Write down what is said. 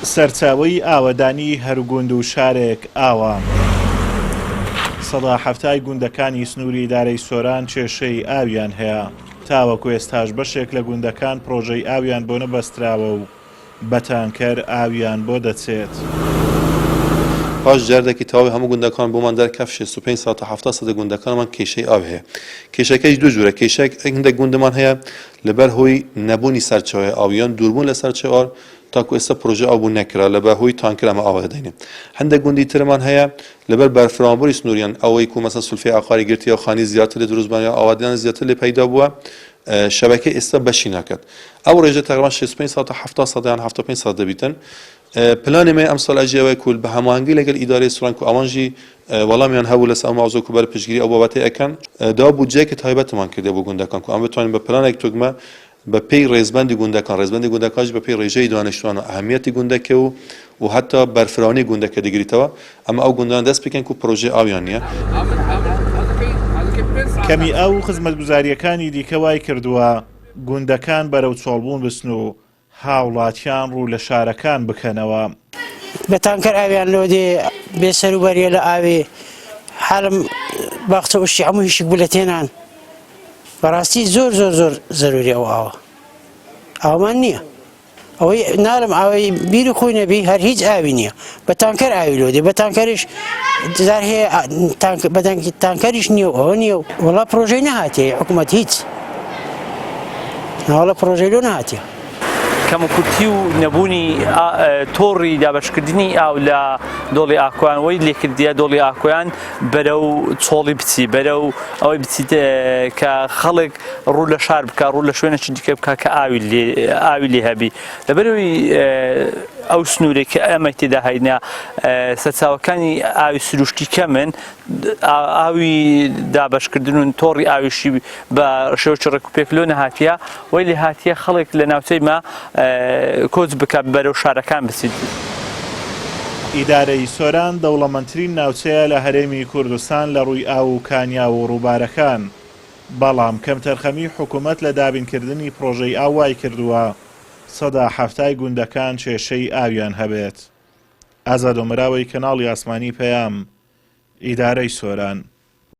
سەرچاوەی ئاوەدانی هەر گوند و شارێک ئاوە. 70% گوندەکانی سنووری ئیدارەی سۆران کێشەی ئاویان هەیە. تاوەکو ئێستاش بەشێک لە گوندەکان پڕۆژەی ئاویان بۆ نەبەستراوە و بە تانکەر ئاویان بۆ دەچێت. پاش جەردێکی تەواوی هەموو گوندەکان بۆمان دەرکەفت 65 سا تا 70 سەدە گوندەکانمان کێشەی ئاو هەیە. کێشەکەیش دوو جورە، کێشەک هەندێک گوندمان هەیە لەبەر هۆی نەبوونی سەرچاوەی ئاو یان دووربوون لە سەرچاوەی ئاو تاکو ئێستا پرۆژەی ئاو بۆ نەکرا لەبەر هۆی تانکەر ئەمە ئاو دەدەینێ. هەندێک گوندی ترمان هەیە لەبەر بەرفراوانبوونی سنووریان ئەوەی کو مەسەن سولفەی عەقاری گرتیە و خانی زیاتر لێ دروست بووە یا ئاوادیان زیاتر لێ پەیدا بووە شەبەکەی ئێستا بەشی ناکات ئەو ڕێژە تەقریبا 65 سا تا 70 سا یان 75 سا دەبیتن پلانی مە ئەمساڵ ئەژی ئەوەیە کول بە هەماهەنگی لەگەل ئیدارەی سۆران کو ئەوان ژی وەڵامیان هەبوو لەسەر ئەو مەوزوع کو بەر پشتگیری ئەو بابەتەی ئەکەن داوا بودجەیەکی تایبەتمان کردیە بۆ گوندەکان کو ئەم بتوانین بە پلانێک توگمە بە پێی ڕێزبەندی گوندەکان ڕێزبەندی گوندەکانش بە پێی ڕێژەی دانیشتوان و ئەهمیەتی گوندەکە و و هەتا بەرفراوانی گوندەکە دەگریتەوە ئەمە ئەو گوندانە دەست بکەن کو پرۆژەی ئاویان نییە. کەمی ئاو و خزمەتگوزارییەکانی دیکە وایکردووە گوندەکان بەرەو چۆڵبوون بچن و هاوڵاتیان ڕوو لە شارەکان بکەنەوە. بە تانکەر ئاویان لۆ دێ بێ سەروبەریە لە ئاوێ حالم باخچە وشتی هەموو هیشک بوو لە تێنان بەڕاستی زۆر زۆر زۆر زەروری ئەو ئاوە ئاومان نییە ئەوەی نالم ئاوی بیری خۆی نەبی هەر هیچ ئاوی نییە بە تانکەر ئاوی لۆ دێ بە تانکەریش جار هەیە بە تانکەریش نییە و ئەوە نییە و وەڵا پرۆژەی نەهاتێ حکوومەت هیچ ناوەڵا پرۆژەی لۆ نەهاتیە. کەموکورتی و نەبوونی تۆڕی دابەشکردنی ئاو لە دۆڵی ئاکۆیان وەی لێکردیە دۆڵی ئاکۆیان بەرەو چۆڵی بچی بەرەو ئەوەی بچیت کە خەڵک ڕوو لە شار بکە ڕوو لە شوێنێکی دیکە بکە کە ئاوی لێ ئاوی لێ هەبی لەبەرەوەی ئەو سنوورێک کە ئەمە تێدا هەینە سەرچاوەکانی ئاوی سروشتی کەمن ئاوی دابەشکردن و تۆڕی ئاویشی بە شێوەیەکی ڕێکوپێک لۆ نەهاتیە وەی لێ هاتیە خەڵک لە ناوچەی مە کۆچ بکە بەرەو شارەکان بچیت. ئیدارەی سۆران دەوڵەمەندترین ناوچەیە لە هەرێمی کوردستان لە ڕووی ئاو و کانیاو و ڕووبارەکان، بەڵام کەمتەرخەمی حکومەت لە دابینکردنی پڕۆژەی ئاو وایکردووە 70% گوندەکان کێشەی ئاویان هەبێت. ئازاد ئۆمەراوەی کەناڵی ئاسمانی پەیام، ئیدارەی سۆران.